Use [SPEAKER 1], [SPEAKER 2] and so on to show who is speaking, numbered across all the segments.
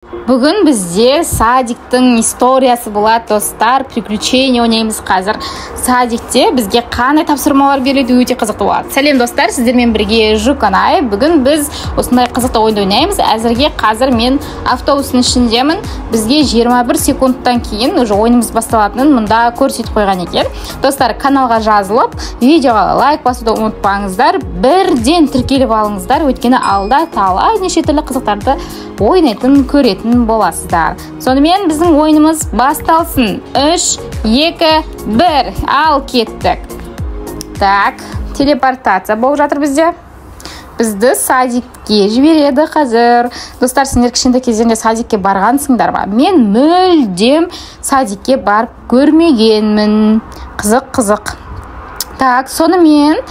[SPEAKER 1] Бүгін бізде садиктің историясы болады, достар. Приключение ойнаймыз қазір. Садикте бізге қандай тапсырмалар беріледі, өте қызықты болады. Сәлем, достар, сіздермен бірге Жуканай. Бүгін біз осындай қызықты ойынды ойнаймыз. Әзірге қазір мен автобустың ішіндемін. Бізге 21 секундтан кейін уже ойынымыз басталатынын мұнда көрсетіп қойған екен. Достар, каналға жазылып, видеоға лайк басуды ұмытпаңыздар. Бірден тіркеліп алыңыздар, өйткені алда талай неше түрлі қызықтарды ойнайтын, көретін боласыздар. Сонымен, біздің ойынымыз басталсын. 3, 2, 1. Ал кеттік. Так, телепортация болып жатыр бізде. Бізді садикке жібереді қазір. Достар, сендер кішкентай кездерінде садикке барғансыңдар ма? Мен мүлдем садикке барып көрмегенмін. Қызық, қызық. Так, сонымен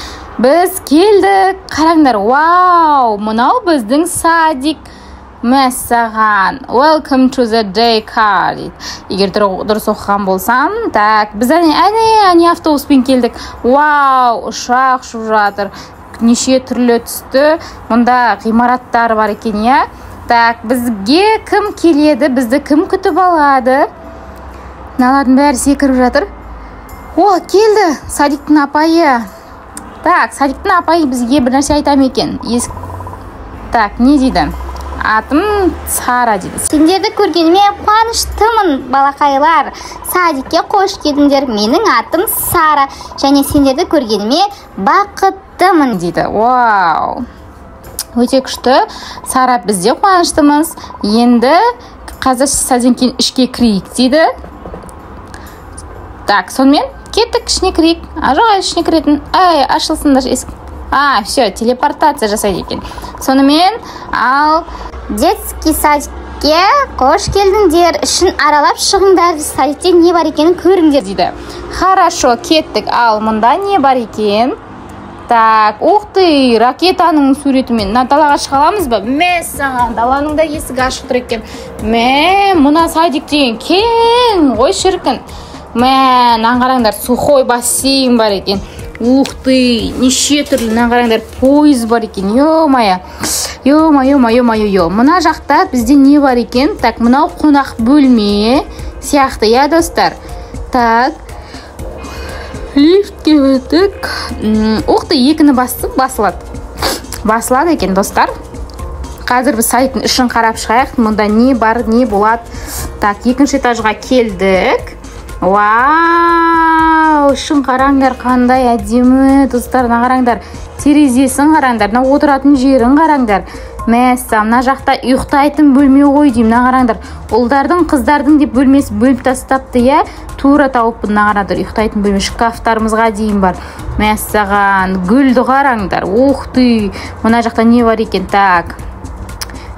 [SPEAKER 1] біз келдік. Қараңдар, вау, мынау біздің садик. Мәссаған, "Welcome to the daycare" дейді, егер дұрыс оқыған болсам. Так, біз әне, әне, әне автобуспен келдік. Вау, ұшақ ұшып жатыр. Неше түрлі түсті мұнда ғимараттар бар екен, иә. Так, бізге кім келеді? Бізді кім күтіп алады? Мыналардың бәрі секіріп жатыр. О, келді садиктің апайы. Так, садиктің апайы бізге бір нәрсе айта ма екен? Есік. Так, не дейді? "Атым Сара", – дейді.
[SPEAKER 2] Сендерді көргеніме қуаныштымын, балақайлар. Садикке қош келдіңдер. Менің атым Сара және сендерді көргеніме бақыттымын.
[SPEAKER 1] Дейді. Вау, өте күшті, Сара, біз де қуаныштымыз. Енді қазір сәлден кейін ішке кірейік дейді. Так, сонымен кеттік, ішіне кірейік. А, жоқ, ішіне кіретін, әй, ашылсындаршы есік. А, все, телепортация жасайды екен. Сонымен, ал.
[SPEAKER 2] Детский садикке қош келдіңдер. Ішін аралап шығыңдар, садикте не бар екенін көріңдер.
[SPEAKER 1] Дейді. Хорошо, кеттік. Ал мұнда не бар екен? Так, ух ты, ракетаның суретімен. Мына далаға шыға аламыз ба? Мәссаған, даланың да есігі ашық тұр екен. Мә, мына садик деген кең ғой, шіркін. Мә, мынаны қараңдар, сухой бассейн бар екен. Ух ты, неше түрлі, мынаны қараңдар, пойыз бар екен. Ё-моё, ё-моё, ё моё, ё. Мына жақта бізде не бар екен? Так, мынау қонақ бөлме сияқты, иә, достар? Так, лифтке өттік. Ух ты, екіні бастық, басылады, басылады екен. Достар, қазір біз садиктің ішін қарап шығайық. Мұнда не бар, не болады? Так, екінші этажға келдік. Вау, ішін қараңдар, қандай әдемі, достар. Мына қараңдар, терезесін қараңдар, мына отыратын жерін қараңдар. Мәссаған, мына жақта ұйықтайтын бөлме ғой деймін. Мына қараңдар, ұлдардың, қыздардың деп бөлмесі бөліп тастапты, иә. Тура тауыппын. Мына қараңдар, ұйықтайтын бөлме, шкафтарымызға дейін бар. Мәссаған, гүлді қараңдар. Ух ты, мына жақта не бар екен? Так,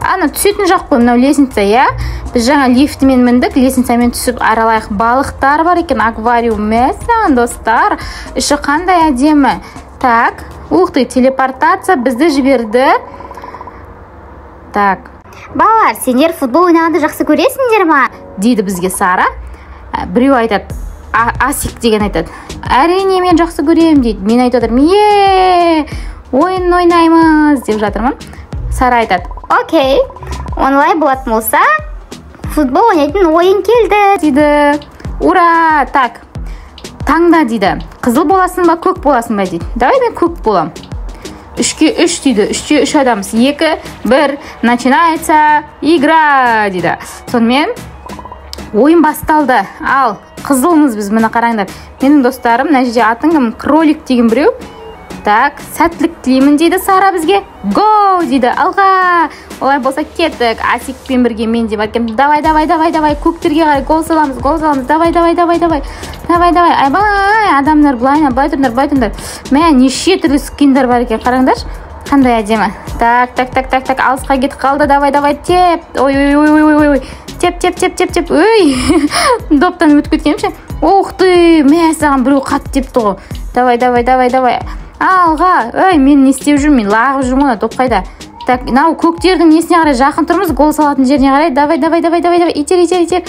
[SPEAKER 1] ана түсетін жақ қой мынау, лестница, иә. Біз жаңа лифтімен міндік, лестницамен түсіп аралайық. Балықтар бар екен, аквариум. Мәссаған, достар, іші қандай әдемі. Так, ух ты, телепортация бізді жіберді. Так.
[SPEAKER 2] Балалар, сендер футбол ойнағанды жақсы көресіңдер ма?
[SPEAKER 1] Дейді бізге Сара. Біреу айтады, Асик деген айтады: "Әрине, мен жақсы көремін", – дейді. Мен айтып жатырмын: "Е, ойын ойнаймыз", – деп жатырмын. Сара айтады:
[SPEAKER 2] "Окей, олай болатын болса, футбол ойнайтын ойын келді".
[SPEAKER 1] Дейді. Ура! Так, "Таңда", – дейді. "Қызыл боласың ба, көк боласың ба?" – дейді. Давай, мен көк болам. 3-ке 3 дейді. 3-те 3 адамбыз. 2, 1, начинается игра, дейді. Сонымен, ойын басталды. Ал, қызылмыз біз. Міне, қараңдар, менің достарым мына жерде. Атың кім? Кролик деген біреу. Так, "Сәттілік тілеймін", – дейді Сара бізге. "Го!" – дейді. Алға! Олай болса, кеттік. Асикпен бірге мен де бар екенмін. Давай, давай, давай, давай, көктерге қарай гол саламыз, гол саламыз. Давай, давай, давай, давай, давай, давай. Айбай, адамдар, былай, былай тұрыңдар, былай тұрыңдар. Мә, неше түрлі скиндар бар екен, қараңдаршы, қандай әдемі. Так, так, так, так, так, алысқа кетіп қалды. Давай, давай, теп! Ой, ой, ой, ой, ой, ой, теп, теп, теп, теп, теп! Ой, доптан өтіп кеткенім ше. Ух ты, мә саған, біреу қатты тепті ғой. Давай, давай, давай, давай, алға! Ей, мен не істеп жүрмін? Мен лағып жүрмін ғой. Доп қайда? Так, мынау көктердің несіне қарай жақын тұрмыз, гол салатын жеріне қарай. Давай, давай, давай, давай, давай, итер, итер, итер!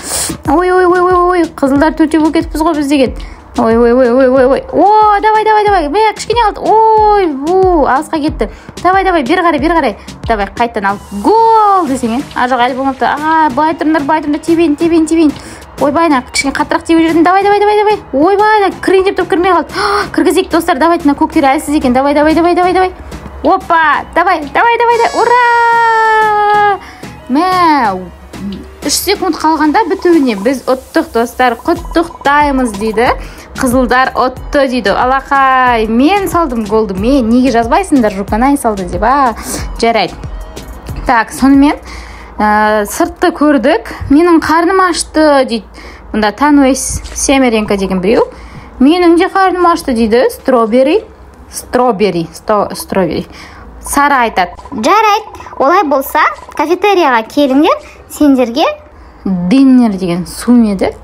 [SPEAKER 1] Ой, ой, ой, ой, ой, қызылдар төртеу болып кетіппіз ғой біз деген. Ой, ой, ой, ой, ой, ой. О, давай, давай, давай. Мә, кішкене қалды. Ой, бу, алысқа кетті. Давай, давай, бері қарай, бері қарай. Давай, қайтадан ал. Гол десең, е? А, жоқ, әлі болмапты. А, былай тұрыңдар, былай тұрыңдар. Тебейін, тебейін, тебейін. Ойбай, ана кішкене қаттырақ теуіп жібердім. Давай, давай, давай, давай. Ойбай, ана кірейін деп тұрып кірмей қалды. Кіргізейік, достар, давайте, мына көктер әлсіз екен. Давай, давай, давай, давай, давай. Опа, давай, давай, давай, давай. Ура! Мә, 3 секунд қалғанда бітуіне біз ұттық, достар. Құттықтаймыз дейді. Қызылдар ұтты дейді. Алақай, мен салдым голды. Мен неге жазбайсыңдар, Жуканай салды деп. А, жарайды. Так, сонымен сыртты көрдік. Менің қарным ашты дейді. Мұнда Тануэс Семеренко деген біреу. Менің де қарным ашты дейді. Стробери. Стробери. Стробери. Сара айтады.
[SPEAKER 2] Жарайды, олай болса, кафетерияға келіңдер, сендерге
[SPEAKER 1] Dinner деген су ма еді?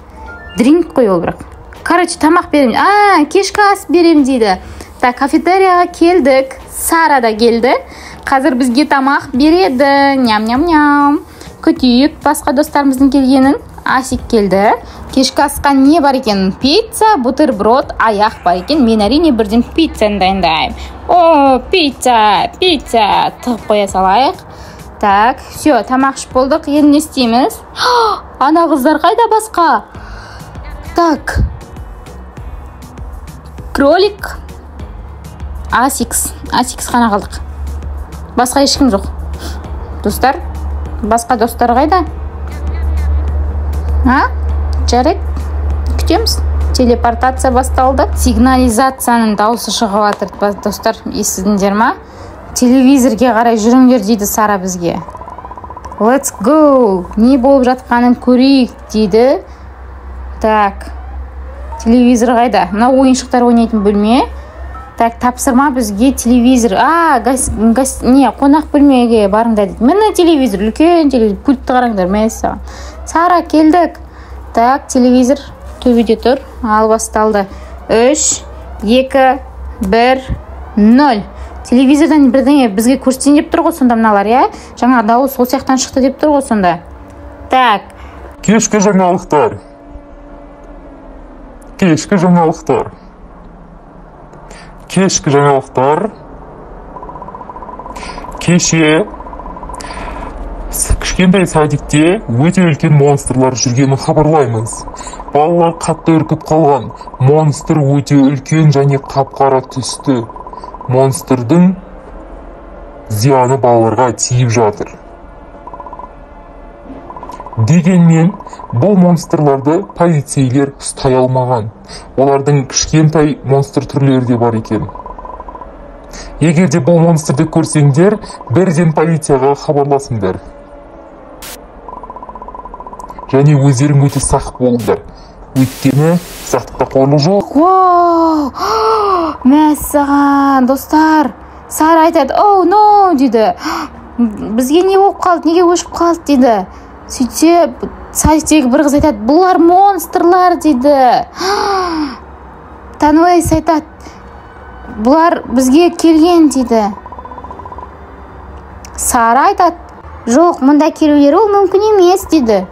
[SPEAKER 1] Drink қой ол бірақ. Короче, тамақ беремін. А, кешкі ас беремін дейді. Так, кафетерияға келдік. Сара да келді. Қазір бізге тамақ береді. Ням-ням-ням. Күтейік басқа достарымыздың келгенін. Асик келді. Кешкі асқа не бар екен? Пицца, бутерброд, аяқ бар екен. Мен әрине бірден пиццаны дайындаймын. О, пицца, пицца. Тығып қоя салайық. Так, все, тамақ ішіп болдық. Енді не істейміз? Ана қыздар қайда басқа? Так. Кролик. Асикс. Асикс қана қалдық. Басқа ешкім жоқ. Достар, басқа достар қайда? А? Жарайды. Күтеміз. Телепортация басталды. Сигнализацияның дауысы шығып жатыр, достар, естідіңдер ма? Телевизорге қарай жүріңдер дейді Сара бізге. Let's go. Не болып жатқанын көрейік дейді. Так. Телевизор қайда? Мына ойыншықтар ойнайтын бөлме. Так, тапсырма бізге телевизор. А, не, қонақ бөлмеге барыңдар дейді. Міне телевизор, үлкен телевизор. Пультті қараңдар, мәссаған. Сара, келдік. Так, телевизор төбеде тұр. Ал басталды. 3, 2, 1, 0. Телевизордан бірдеңе бізге көрсетейін деп тұр ғой сонда мыналар, иә? Жаңа дауыс ол жақтан шықты деп тұр ғой сонда. Так.
[SPEAKER 3] Кешкі жаңалықтар. Кешкі жаңалықтар. Кешкі жаңалықтар. Кеше кішкентай садикте өте үлкен монстрлар жүргенін хабарлаймыз. Балалар қатты үркіп қалған. Монстр өте үлкен және қап-қара түсті. Монстрдың зияны балаларға тиіп жатыр. Дегенмен, бұл монстрларды полицейлер ұстай алмаған. Олардың кішкентай монстр түрлері де бар екен. Егер де бұл монстрды көрсеңдер, бірден полицияға хабарласыңдар. Және өздерің өте сақ болыңдар. Өйткені сақтықта қорлық жоқ.
[SPEAKER 1] Вау! Мәссаған, достар. Сара айтады, "Оу, но" дейді. Бізге не болып қалды, неге өшіп қалды дейді. Сөйтсе, садиктегі бір қыз айтады, "Бұлар монстрлар" дейді. Тануэйс айтады, "Бұлар бізге келген" дейді. Сара айтады,
[SPEAKER 2] Жоқ, мұнда келулері ол мүмкін емес
[SPEAKER 1] дейді.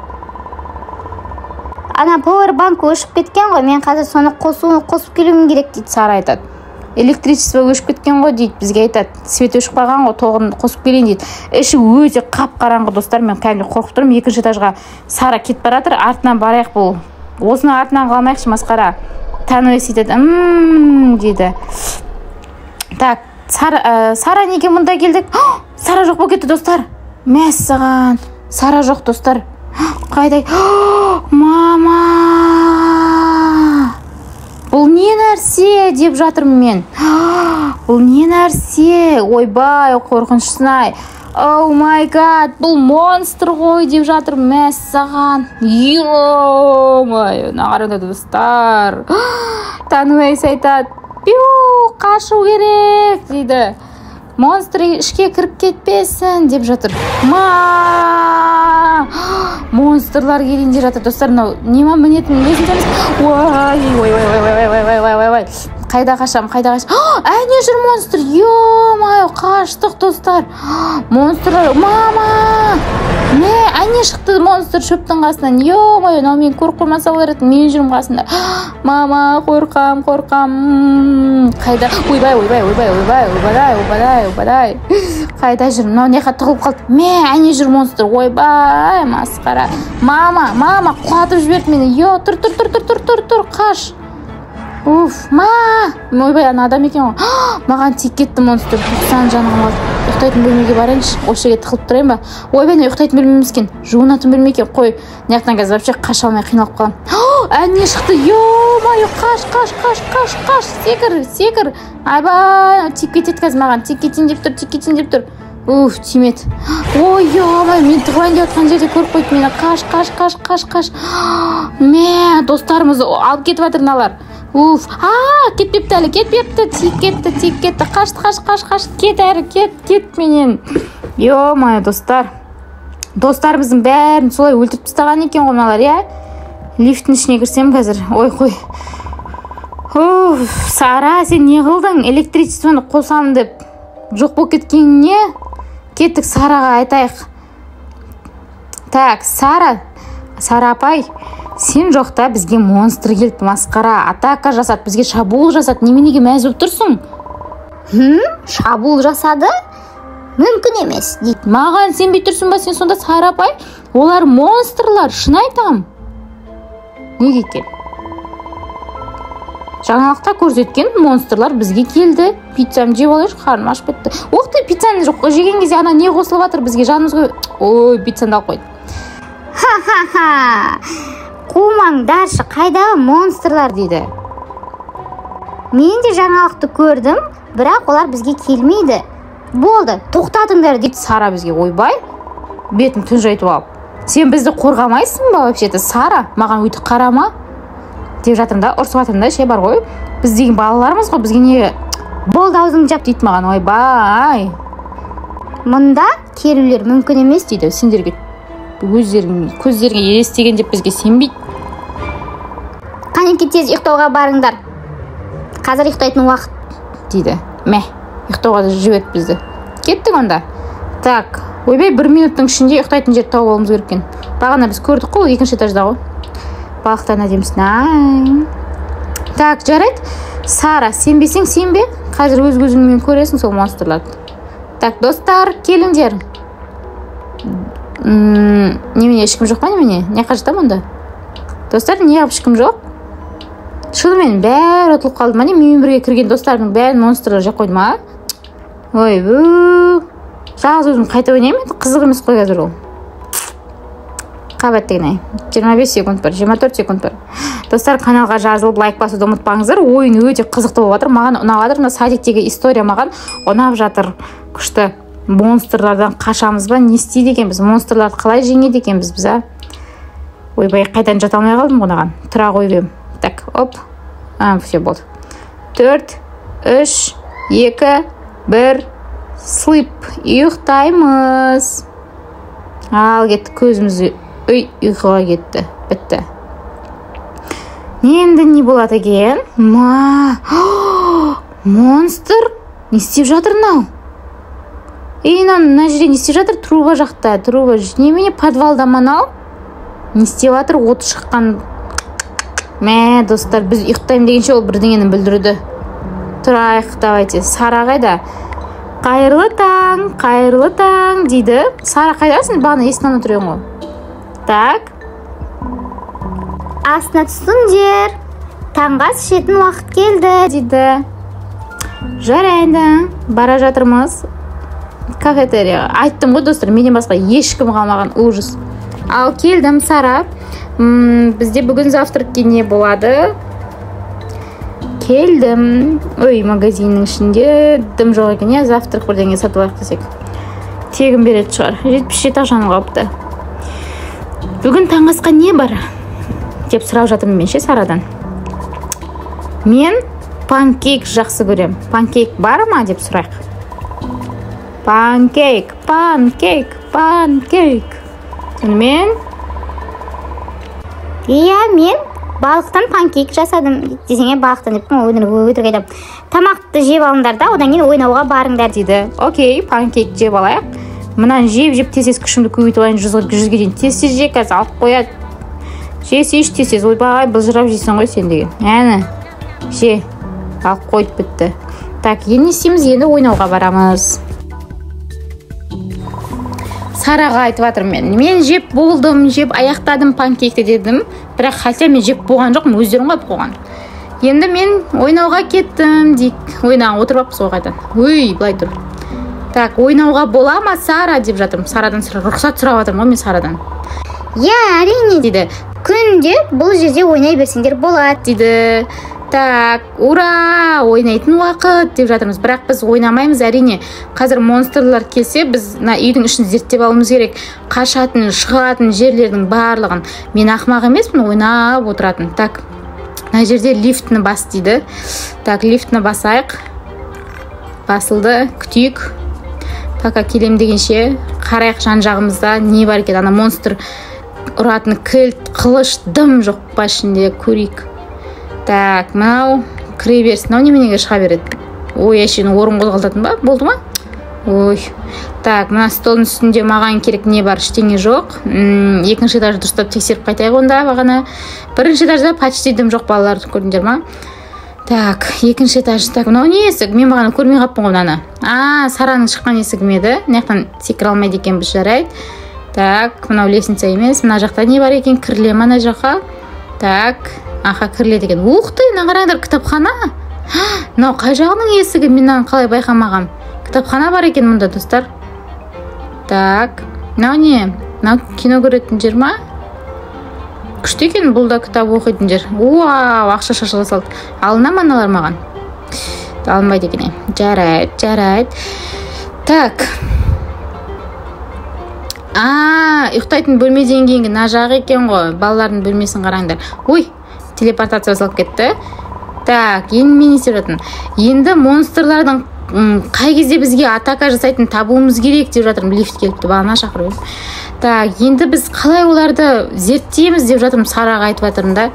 [SPEAKER 2] Ана powerbank өшіп кеткен ғой, мен қазір соны қосып келуім керек дейді.
[SPEAKER 1] Сара айтады, электричество өшіп кеткен ғой дейді, бізге айтады, свет өшіп қалған ғой, тоғын қосып келейін дейді. Іші өте қап-қараңғы, достар, мен кәдімгі қорқып тұрмын. Екінші этажға Сара кетіп бара жатыр, артынан барайық бұл. Осының артынан қалмайықшы, масқара. Тануэс айтады, дейді. Так, Сара неге мұнда келдік? Сара жоқ болып кетті, достар. Мәссаған, Сара жоқ, достар. Қайда? Мама! Бұл не нәрсе деп жатырмын мен. Бұл не нәрсе? Ойбай, қорқыныштысың-ай. Oh my god, бұл монстр ғой деп жатырмын. Мәссаған. Ё-моё, мына қараңдар, достар. Тануэйс айтады, "Пиу, қашу керек" дейді. Монстр ішке кіріп кетпесін деп жатыр. Ма! Монстрлар келейін деп жатыр, достар. Мынау не ма мінетін өзін таныс. Ой, ой, ой, ой, ой, ой, ой, ой, ой, ой. Қайда қашам, қайда қашам? Әне жүр монстр. Ё-моё, қаштық, достар. Монстрлар, мама! Мә, әне шықты монстр шөптің қасынан. Ё-моё, мынау мені көріп қоймаса болар еді. Мен жүрмін қасында. Мама, қорқам, қорқам. Қайда? Ойбай, ойбай, ойбай, ойбай, ойбай, ойбай, ойбай. Қайда жүр? Мынау не жаққа тығылып қалды. Мә, әне жүр монстр. Ойбай, масқара. Мама, мама, құлатып жіберді мені. Ё, тұр, тұр, тұр, тұр, тұр, тұр, тұр, қаш. Уф, ма! Ойбай, ана адам екен ғой. Маған тиіп кетті монстр. 90 жаным қалды. Ұйықтайтын бөлмеге барайыншы. Осы жерге тығылып тұрайын ба? Ойбай, мына ұйықтайтын бөлме емес екен. Жуынатын бөлме екен. Қой, мына жақтан қазір вообще қаша алмай қиналып қаламын. Әне шықты. Ё-моё, қаш, қаш, қаш, қаш, қаш. Секір, секір. Айбай, тиіп кетеді қазір маған. Тиіп кетейін деп тұр, тиіп кетейін деп тұр. Уф, тимеді. Ой, ё-моё, мен тығылайын деп жатқан жерде көріп қойды мені. Қаш, қаш, қаш, қаш, қаш. Мә, достарымыз алып кетіп жатыр мыналар. Уф, а, кетпепті әлі, кетпепті, тиіп кетті, тиіп кетті. Қаш, қаш, қаш, қаш, кет әрі, кет, кет менен. Ё-моё, достар. Достарымыздың бәрін солай өлтіріп тастаған екен ғой мыналар, иә? Лифттің ішіне кірсем қазір. Ой, қой. Уф, Сара, сен не қылдың? Электричествоны қосамын деп жоқ болып кеткеніне? Кеттік, Сараға айтайық. Так, Сара, Сара апай, сен жоқта бізге монстр келді, масқара, атака жасады, бізге шабуыл жасады. Неменеге мәз болып тұрсың?
[SPEAKER 2] Шабуыл жасады? Мүмкін емес, дейді.
[SPEAKER 1] Маған сенбей тұрсың ба сен сонда, Сара апай? Олар монстрлар, шын айтам. Неге екен? Жаңалықта көрсеткен монстрлар бізге келді. Пиццамды жеп алайыншы, қарным ашып кетті. Ух ты, пиццаны жоқ жеген кезде ана не қосылып жатыр бізге, жанымызға. Ой, пиццаны алып қойды.
[SPEAKER 2] Ха-ха-ха. Қумаңдаршы, қайдағы монстрлар
[SPEAKER 1] дейді.
[SPEAKER 2] Мен де жаңалықты көрдім, бірақ олар бізге келмейді. Болды, тоқтатыңдар дейді.
[SPEAKER 1] Сара бізге, ойбай, бетін тұнжайтып алып. Сен бізді қорғамайсың ба вообще-то, Сара? Маған өйтіп қарама деп жатырмын да, ұрсып жатырмын да, ше бар ғой. Біз деген балалармыз ғой, бізге не
[SPEAKER 2] Болды, аузыңды жап
[SPEAKER 1] дейді маған, ойбай.
[SPEAKER 2] Мұнда келулер мүмкін емес
[SPEAKER 1] дейді. Сендерге өздерің көздеріңе елестеген деп бізге сенбейді.
[SPEAKER 2] Қанеки, тез ұйықтауға барыңдар. Қазір ұйықтайтын уақыт
[SPEAKER 1] дейді. Мә, ұйықтауға жіберді бізді. Кеттік онда. Так, ойбай, бір минуттың ішінде ұйықтайтын жер тауып алуымыз керек екен. Бағана біз көрдік қой, ол екінші этажда ғой. Балықтан әдемісін. Ай. Так, жарайды. Сара, сенбесең сенбе. Қазір өз көзіңмен көресің сол монстрларды. Так, достар, келіңдер. Немене, ешкім жоқ па немене? Не жаққа жатамын онда? Достар, неғып ешкім жоқ? Шынымен бәрі ұтылып қалды ма не? Менімен бірге кірген достарымның бәрін монстрлар жеп қойды ма? Ойбу. Жалғыз өзім қайта ойнаймын енді, қызық емес қой қазір ол. Қабат деген ай. 25 секунд бар, 24 секунд бар. Достар, каналға жазылып, лайк басуды ұмытпаңыздар. Ойын өте қызықты болып жатыр. Маған ұнап жатыр. Мына садиктегі история маған ұнап жатыр. Күшті. Монстрлардан қашамыз ба? Не істейді екенбіз? Монстрларды қалай жеңеді екенбіз біз, а? Ойбай, қайтадан жата алмай қалдым ғой мынаған. Тұра қойып едім. Так, оп. А, все болды. 4, 3, 2, 1, sleep. Ұйықтаймыз. Ал кетті, көзіміз үй ұйқыға кетті. Бітті. Енді не болады екен? Ма, монстр не істеп жатыр мынау? Ей, мына жерде не істеп жатыр? Труба жақта, труба. Немене, подвалда мынау? Не істеп жатыр? От шыққан. Мә, достар, біз ұйықтаймын дегенше ол бірдеңені бүлдірді. Тұрайық, давайте. Сара қайда? Қайырлы таң, қайырлы таң дейді. Сара, қайдасың? Бағана есіктің алдында тұр едің ғой. Так.
[SPEAKER 2] Астына түсіңдер. Таңғы ас ішетін уақыт келді
[SPEAKER 1] дейді. Жарайды, бара жатырмыз кафетерияға. Айттым ғой, достар, менен басқа ешкім қалмаған, ужас. Ал келдім, Сара. Бізде бүгін завтракке не болады? Келдім. Ой, магазиннің ішінде дым жоқ екен, иә, завтрак бірдеңе сатып алайық десек. Тегін беретін шығар. 77 ақшаным қалыпты. Бүгін таңғы асқа не бар? Деп сұрап жатырмын мен ше Сарадан. Мен панкейк жақсы көрем. Панкейк бар ма деп сұрайық. Панкейк, панкейк, панкейк. Сонымен
[SPEAKER 2] Иә, мен Балықтан панкейк жасадым десеңе, балықтан деп өтірік айтамын. Тамақты жеп алыңдар да, одан кейін ойнауға барыңдар
[SPEAKER 1] дейді. Окей, панкейк жеп алайық. Мынаны жеп-жеп тез-тез күшімді көбейтіп алайын, 100-ге дейін. Тез-тез же, қазір алып қояды. Жесейші тез-тез. Ойбай, былжырап жейсің ғой сен деген. Әні, же, алып қойып бітті. Так, енді не істейміз? Енді ойнауға барамыз. Сараға айтып жатырмын мен. Мен жеп болдым, жеп аяқтадым панкейкті дедім. Бірақ хотя мен жеп болған жоқпын, өздерің ғой қойған. Енді мен ойнауға кеттім дейік. Ойнаған отырып алыппыз ғой қайтадан. Өй, былай тұр. Так, ойнауға бола ма, Сара деп жатырмын. Сарадан рұқсат сұрап жатырмын ғой мен Сарадан.
[SPEAKER 2] Иә, әрине
[SPEAKER 1] дейді.
[SPEAKER 2] Күнде бұл жерде ойнай берсеңдер болады
[SPEAKER 1] дейді. Так, ура, ойнайтын уақыт деп жатырмыз. Бірақ біз ойнамаймыз әрине. Қазір монстрлар келсе, біз мына үйдің ішін зерттеп алуымыз керек. Қашатын, шығатын жерлердің барлығын. Мен ақымақ емеспін, ойнап отыратын. Так, мына жерде лифтіні бас дейді. Так, лифтіні басайық. Басылды, күтейік. Пока келем дегенше қарайық жан жағымызда не бар екен. Ана монстр ұратын кілт, қылыш, дым жоқ па ішінде, көрейік. Так, мынау кіре берсін. Мынау неменеге шыға береді? Ой, әшейін орын қозғалтатын ба? Болды ма? Ой. Так, мына столдың үстінде маған керек не бар? Ештеңе жоқ. Екінші этажды дұрыстап тексеріп қайтайық онда бағана. Бірінші этажда почти дым жоқ, балалар, көрдіңдер ма? Так, екінші этаж. Так, мынау не есік? Мен бағана көрмей қалыппын ғой мынаны. А, Сараның шыққан есігі ме еді? Мына жақтан секіре алмайды екенбіз, жарайды. Так, мынау лестница емес. Мына жақта не бар екен? Кіріле ме ана жаққа? Так, аха, кіріледі екен. Ух ты, мына қараңдар, кітапхана. Мынау қай жағының есігі? Мен мынаны қалай байқамағам? Кітапхана бар екен мұнда, достар. Так, мынау не? Мынау кино көретін жер ма? Күшті екен, бұл да кітап оқитын жер. Уау, ақша шашыла салды. Алына ма аналар маған? Алынбайды екен. Жарайды, жарайды. Так. А, ұйықтайтын бөлмеден кейінгі мына жағы екен ғой. Балалардың бөлмесін қараңдар. Ой, телепортация жасалып кетті. Так, енді мен не істеп жатырмын? Енді монстрлардың қай кезде бізге атака жасайтынын табуымыз керек деп жатырмын. Лифт келіпті, бағана шақырып едім. Так, енді біз қалай оларды зерттейміз деп жатырмын, Сараға айтып жатырмын да.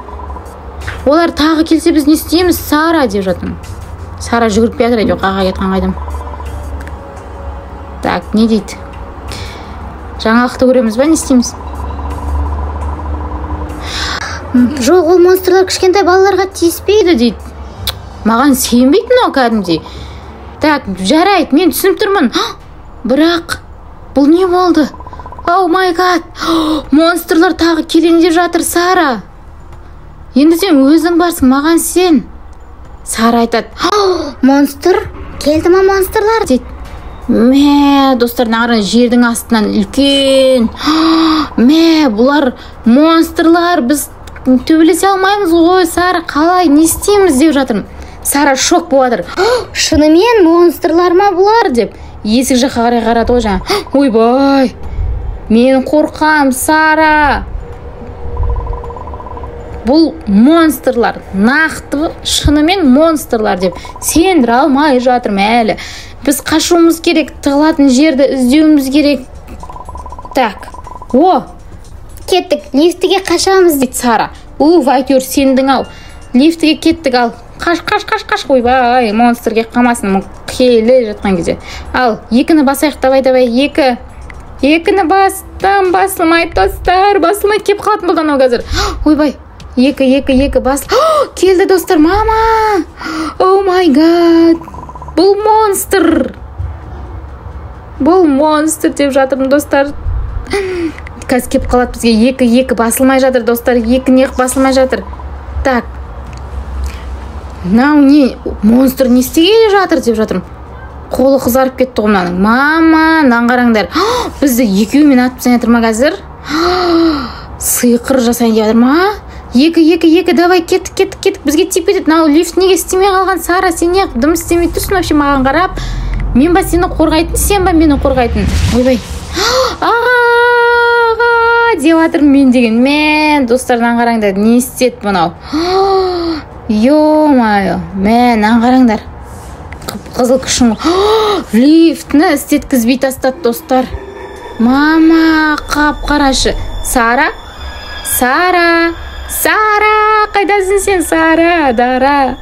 [SPEAKER 1] Олар тағы келсе біз не істейміз, Сара деп жатырмын. Сара жүгіріп келе жатыр, әйтеуір қаға кеткен қайдам. Так, не дейді? Жаңалықты көреміз ба, не істейміз?
[SPEAKER 2] Жоқ, ол монстрлар кішкентай балаларға тиіспейді
[SPEAKER 1] дейді. Маған сенбейді мынау кәдімгідей. Так, жарайды, мен түсініп тұрмын. Бірақ бұл не болды? Oh my god! Монстрлар тағы келейін деп жатыр, Сара. Енді сен өзің барсың, маған сен. Сара айтады.
[SPEAKER 2] Монстр? Келді ма монстрлар?
[SPEAKER 1] Дейді. Мә, достар, мына қараңыз, жердің астынан үлкен. Мә, бұлар монстрлар, біз төбелесе алмаймыз ғой, Сара, қалай, не істейміз деп жатырмын. Сара шок болып жатыр.
[SPEAKER 2] Шынымен монстрлар ма бұлар
[SPEAKER 1] деп есік жаққа қарай қарады ғой жаңа. Ойбай, мен қорқам, Сара. Бұл монстрлар, нақты шынымен монстрлар деп сендіре алмай жатырмын әлі. Біз қашуымыз керек, тығылатын жерді іздеуіміз керек. Так, о,
[SPEAKER 2] кеттік, лифтіге қашамыз
[SPEAKER 1] дейді Сара. Уф, әйтеуір сендің ау. Лифтіге кеттік, ал. Қаш, қаш, қаш, қаш, ойбай, монстр келіп қалмасын, келе жатқан кезде. Ал, екіні басайық, давай, давай, екі. Екіні бастым, басылмайды, достар, басылмайды, келіп қалатын болды анау қазір. Ойбай, екі, екі, екі, бас. Келді, достар, мама. Oh my god. Бұл монстр. Бұл монстр деп жатырмын, достар. Қазір келіп қалады бізге. Екі, екі басылмай жатыр, достар. Екі неғып басылмай жатыр. Так. Мынау не? Монстр не істегелі жатыр деп жатырмын. Қолы қызарып кетті ғой мынаның. Мама, мынаны қараңдар. Бізді екеуімен атып тастайын жатыр ма қазір? Сиқыр жасайын деп жатыр ма? Екі, екі, екі, давай, кеттік, кеттік, кеттік. Бізге тиіп кетеді. Мынау лифт неге істемей қалған? Сара, сен неғып дым істемей тұрсың вообще маған қарап? Мен ба сені қорғайтын, сен ба мені қорғайтын? Ойбай. Аға, деп жатырмын мен деген. Мен, достар, мынаны қараңдар, не істеді мынау? Ё-моё, мә, мынаны қараңдар. Қып-қызыл күшін. Лифтіні істеткізбей тастады, достар. Мама, қап-қарашы. Сара, Сара, Сара, қайдасың сен, Сара? Дара.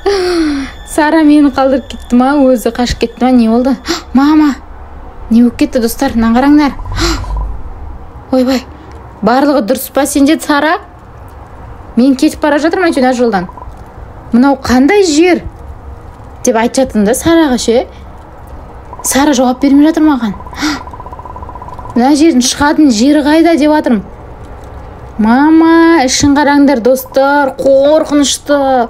[SPEAKER 1] Сара мені қалдырып кетті ма, өзі қашып кетті ма, не болды? Мама, не болып кетті, достар? Мынаны қараңдар. Ойбай, барлығы дұрыс па сенде, Сара? Мен кетіп бара жатырмын әйтеуір мына жолдан. Мынау қандай жер деп айтып жатырмын да Сараға ше. Сара жауап бермей жатыр маған. Мына жердің шығатын жері қайда деп жатырмын. Мама, ішін қараңдар, достар, қорқынышты.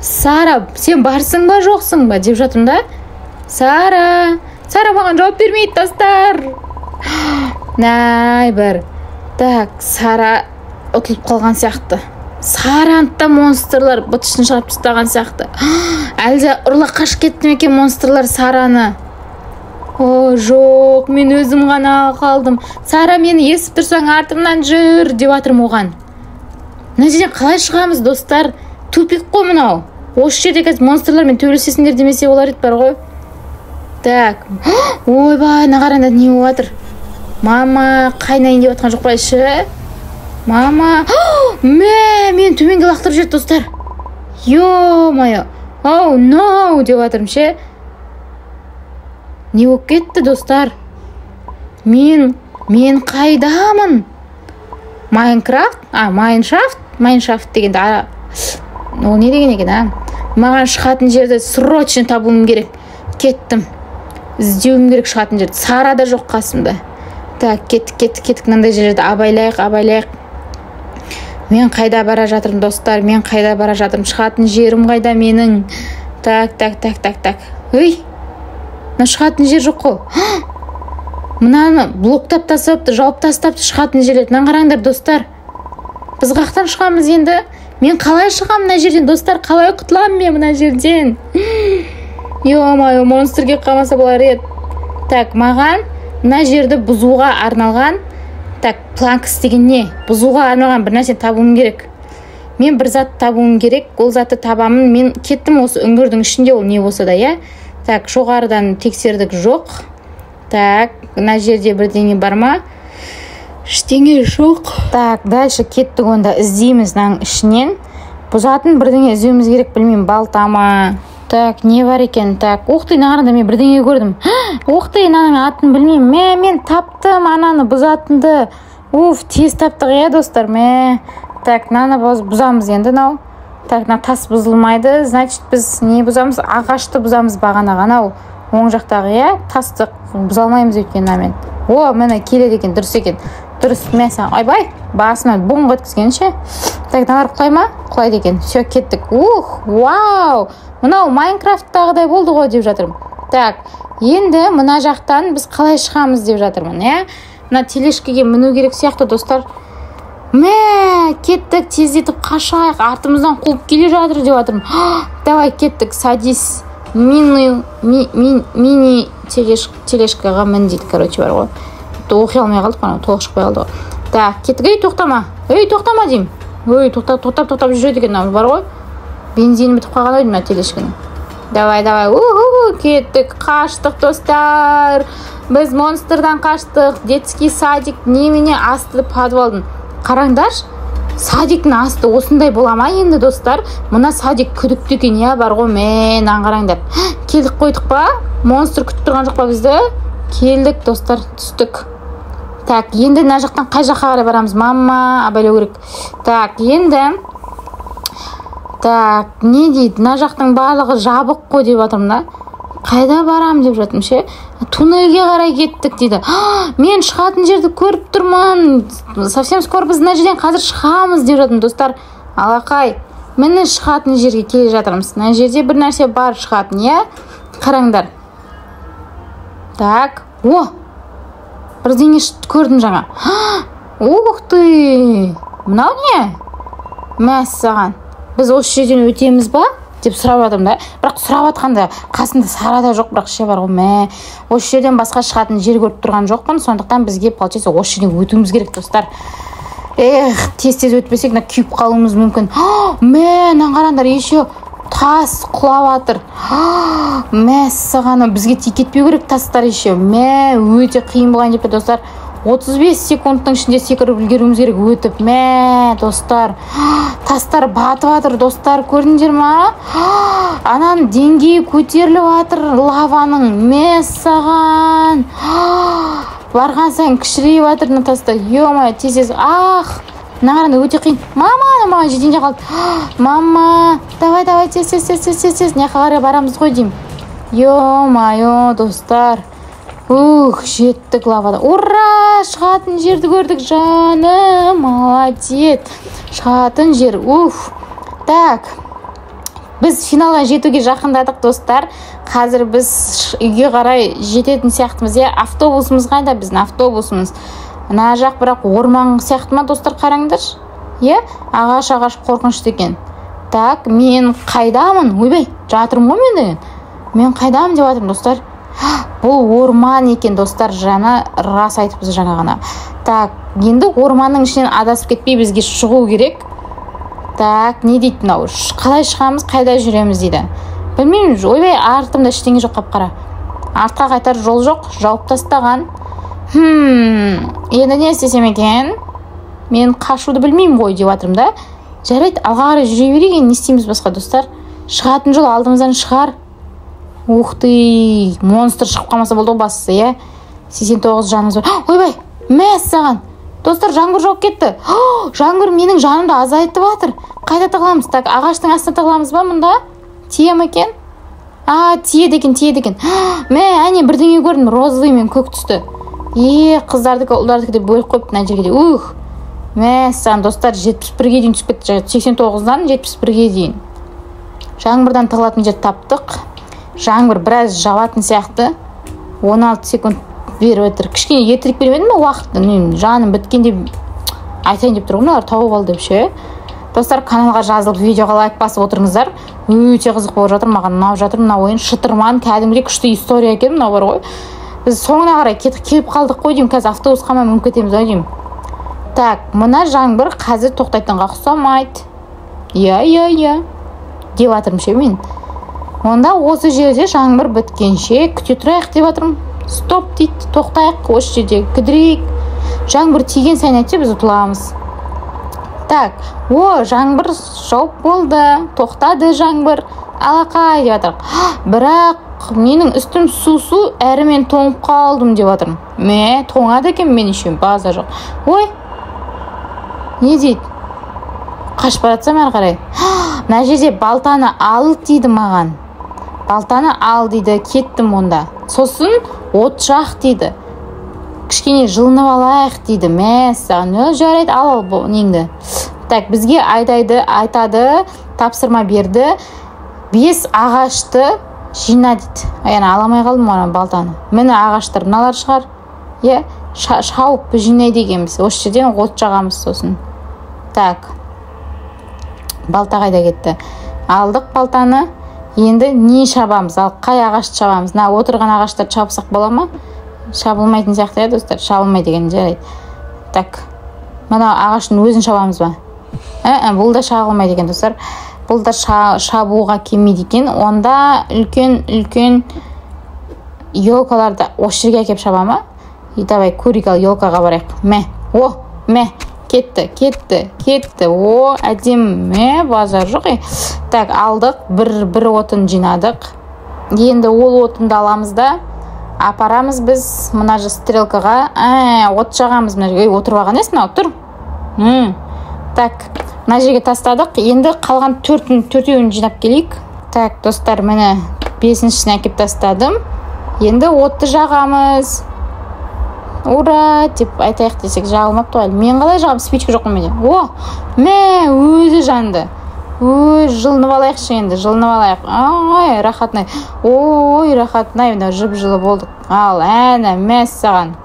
[SPEAKER 1] Сара, сен барсың ба, жоқсың ба деп жатырмын да. Сара, Сара маған жауап бермейді, достар. Най бір. Так, Сара ұтылып қалған сияқты. Сараны да монстрлар быт-шытын шығарып тастаған сияқты. Әлде ұрлап қашып кетті ме екен монстрлар Сараны? О, жоқ, мен өзім ғана қалдым. Сара, мені естіп тұрсаң, артымнан жүр деп жатырмын оған. Мына жерден қалай шығамыз, достар? Тупик қой мынау. Осы жерде қазір монстрлармен төбелесесіңдер демесе болар еді бар ғой. Так, ойбай, мына қараңдар, не болып жатыр? Мама, қайнайын деп жатқан жоқ па іші? Мама, мә, мені төменге лақтырып жіберді, достар. Ё-моё, оу, no деп жатырмын ше. Не болып кетті, достар? Мен қайдамын? Майнкрафт? А, Майншафт? Майншафт дегенде, а, ол не деген екен, а? Маған шығатын жерді срочно табуым керек. Кеттім. Іздеуім керек шығатын жерді. Сара да жоқ қасымда. Так, кеттік, кеттік, кеттік. Мынандай жерлерді абайлайық, абайлайық. Мен қайда бара жатырмын, достар? Мен қайда бара жатырмын? Шығатын жерім қайда менің? Так, так, так, так, так. Ей, мына шығатын жер жоқ қой. Мынаны блоктап тастапты, жауып тастапты шығатын жерлерді. Мынаны қараңдар, достар. Біз қаяқтан шығамыз енді? Мен қалай шығамын мына жерден, достар? Қалай құтыламын мен мына жерден? Ё-моё, монстр келіп қалмаса болар еді. Так, маған мына жерді бұзуға арналған, так, planks деген не? Бұзуға арналған бір нәрсе табуым керек. Мен бір зат табуым керек, ол затты табамын. Мен кеттім осы үңгірдің ішінде, ол не болса да, иә. Так, жоғарыдан тексердік, жоқ. Так, мына жерде бірдеңе бар ма? Ештеңе жоқ. Так, дальше кеттік онда, іздейміз мынаның ішінен. Бұзатын бірдеңе іздеуіміз керек, білмеймін, балта ма? Так, не бар екен? Так, ух ты, мына қараңдар, мен бірдеңе көрдім. Ух ты, мынаның атын білмеймін. Мә, мен таптым ананы бұзатынды. Уф, тез таптық, иә, достар, мә. Так, мынаны бұзамыз енді мынау. Так, мына тас бұзылмайды, значит, біз не бұзамыз? Ағашты бұзамыз бағанағы, анау оң жақтағы, иә? Тасты бұза алмаймыз өйткені мынамен. О, міне келеді екен, дұрыс екен. Дұрыс, мә саған, ойбай, басыма бұңқ еткізгенше. Так, мыналар құлай ма? Құлайды екен. Все, кеттік. Ух, вау! Мынау Майнкрафттағыдай болды ғой деп жатырмын. Так, енді мына жақтан біз қалай шығамыз деп жатырмын, иә? Мына тележкеге міну керек сияқты, достар. Мә, кеттік, тездетіп қашайық, артымыздан қуып келе жатыр деп жатырмын. Давай, кеттік, садись. Мини, ми, ми, мини тележкаға мін дейді, короче, бар ғой. Оқи алмай қалдық, анау толық шықпай қалды ғой. Так, кеттік. Ей, тоқтама. Ей, тоқтама деймін. Ой, тоқтап, тоқтап, тоқтап жүреді екен мынау, бар ғой. Бензині бітіп қалған ау деймін мына тележканың. Давай, давай, уху, кеттік, қаштық, достар. Біз монстрдан қаштық. Детский садик немене асты подвалдың. Қараңдаршы, садиктің асты осындай бола ма енді, достар? Мына садик күдікті екен, иә, бар ғой, мә, мынаны қараңдар. Келдік қойдық па? Монстр күтіп тұрған жоқ па бізді? Келдік, достар, түстік. Так, енді мына жақтан қай жаққа қарай барамыз? Мама, абайлау керек. Так, енді так, не дейді? Мына жақтың барлығы жабық қой деп жатырмын да. Қайда барамын деп жатырмын ше? Туннельге қарай кеттік дейді. Мен шығатын жерді көріп тұрмын. Совсем скоро біз мына жерден қазір шығамыз деп жатырмын, достар. Алақай, міне шығатын жерге келе жатырмыз. Мына жерде бір нәрсе бар шығатын, иә? Қараңдар. Так, о! Бірдеңе көрдім жаңа. Ух ты! Мынау не? Мәссаған. Біз осы жерден өтеміз ба деп сұрап жатырмын да. Бірақ сұрап жатқанда қасында Сара да жоқ, бірақ ше бар ғой, мә. Осы жерден басқа шығатын жер көріп тұрған жоқпын, сондықтан бізге, получается, осы жерден өтуіміз керек, достар. Эх, тез-тез өтпесек, мына күйіп қалуымыз мүмкін. Мә, мынаны қараңдар, еще тас құлап жатыр. Мәссаған, бізге тиіп кетпеу керек тастар еще. Мә, өте қиын болайын деп тұр, достар. 35 секундтың ішінде секіріп үлгеруіміз керек өтіп. Мә, достар, тастар батып жатыр, достар, көрдіңдер ма? Ананың деңгейі көтеріліп жатыр лаваның. Мәссаған, барған сайын кішірейіп жатыр мына тастар. Ё-моё, тез тез. Ах, мына қараңдар, өте қиын. Мама, маған жетейін де қалды. Мама, давай, давай, тез, тез, тез, тез, тез, тез. Мына жаққа қарай барамыз ғой деймін. Ё-моё, достар. Ух, жеттік лавада. Ура, шығатын жерді көрдік, жаным, молодец. Шығатын жер, уф. Так, біз финалға жетуге жақындадық, достар. Қазір біз үйге қарай жететін сияқтымыз, иә. Автобусымыз қайда, біздің автобусымыз? Мына жақ бірақ орман сияқты ма, достар, қараңдаршы. Иә, ағаш, ағаш қорқынышты екен. Так, мен қайдамын? Ойбай, жатырмын ғой мен деген. Мен қайдамын деп жатырмын, достар. Бұл орман екен, достар, жаңа рас айтыппыз жаңа ғана. Так, енді орманның ішінен адасып кетпей бізге шығу керек. Так, не дейді мынау? Қалай шығамыз, қайда жүреміз дейді. Білмеймін, ойбай, артымда ештеңе жоқ, қап-қара. Артқа қайтар жол жоқ, жауып тастаған. Енді не істесем екен? Мен қашуды білмеймін ғой деп жатырмын да. Жарайды, алға қарай жүре берейік, енді не істейміз басқа, достар? Шығатын жол алдымыздан шығар. Ух ты, монстр шығып қалмаса болды ғой бастысы, иә? 89 жанымыз бар. Ойбай, мәссаған. Достар, жаңбыр жауып кетті. Жаңбыр менің жанымды азайтып жатыр. Қайда тығыламыз? Так, ағаштың астына тығыламыз ба мұнда? Тие ме екен? А, тиеді екен, тиеді екен. Мә, әне бірдеңе көрдім, розовый мен көк түсті. Е, қыздардікі, ұлдардікі деп бөліп қойыпты мына жерге де. Ух. Мәссаған, достар, 71-ге дейін түсіп кетті. 89-дан 71-ге дейін. Жаңбырдан тығылатын жер таптық. Жаңбыр біраз жауатын сияқты. 16 секунд беріп отыр. Кішкене ертерек бермеді ме уақытты? Мен жаным біткенде айтайын деп тұрмын, мыналар тауып ал деп ше. Достар, каналға жазылып, видеоға лайк басып отырыңыздар. Өте қызық болып жатыр, маған ұнап жатыр мына ойын. Шытырман, кәдімгідей күшті история екен мынау бар ғой. Біз соңына қарай келіп қалдық қой деймін, қазір автобусқа ма мініп кетеміз ау деймін. Так, мына жаңбыр қазір тоқтайтынға ұқсамайды. Иә, иә, иә деп жатырмын ше мен. Онда осы жерде жаңбыр біткенше күте тұрайық деп жатырмын. Стоп дейді, тоқтайық, осы жерде кідірейік. Жаңбыр тиген сайын әйтсе біз ұтыламыз. Так, о, жаңбыр жауып болды, тоқтады жаңбыр. Алақай деп жатырмын. Бірақ менің үстім су-су, әрі мен тоңып қалдым деп жатырмын. Мә, тоңады екен мен еще, база жоқ. Ой, не дейді? Қашып бара жатсам әрі қарай. Мына жерде балтаны ал дейді маған. Балтаны ал дейді, кеттім онда. Сосын от жақ дейді. Кішкене жылынып алайық дейді. Мәссаған, жарайды, ал ал неңді. Так, бізге айдайды, айтады, тапсырма берді. 5 ағашты жина дейді. Ай, ана аламай қалдым ғой ана балтаны. Міне ағаштар мыналар шығар. Иә, шауып жинайды екенбіз. Осы жерден от жағамыз сосын. Так. Балта қайда кетті? Алдық балтаны. Енді не шабамыз? Ал қай ағашты шабамыз? Мына отырған ағаштарды шапсақ бола ма? Шабылмайтын сияқты, иә, достар? Шабылмайды екен, жарайды. Так. Мына ағаштың өзін шабамыз ба? Бұл да шағылмайды екен, достар. Бұл да шабуға келмейді екен. Онда үлкен-үлкен елкаларды осы жерге әкеп шаба ма? И давай көрейік, ал елкаға барайық. Мә, о, мә, кетті, кетті, кетті. О, әдемі, мә, базар жоқ. Так, алдық, бір отын жинадық. Енді ол отынды аламыз да, апарамыз біз мына стрелкаға. От жағамыз мына жерге. Ей, отырып алған емес мынау, тұр. Так, мына жерге тастадық. Енді қалған төртеуін жинап келейік. Так, достар, міне 5-шісін әкеп тастадым. Енді отты жағамыз. Ура деп айтайық десек, жағылмапты ғой. Мен қалай жағамын? Спичка жоқ қой менде. О, мә, өзі жанды. Өй, жылынып алайықшы енді, жылынып алайық. Ай, рахатын-ай. Ой, рахатын-ай, мына жып-жылы болдық. Ал, әне, мәссаған.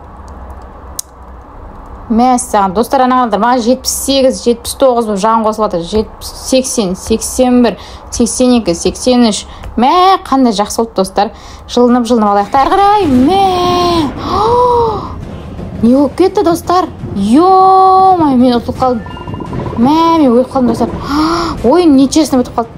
[SPEAKER 1] Мәссаған. Достар, ана қараңдар, маған 78, 79 болып жан қосылып жатыр. 70, 80, 81, 82, 83. Мә, қандай жақсы болды, достар. Жылынып, жылынып алайық та әрі қарай. Мә! Не болып кетті, достар? Ё-моё, мен ұтылып қалдым. Мә, мен өліп қалдым, достар. Ойын нечестно бітіп қалды.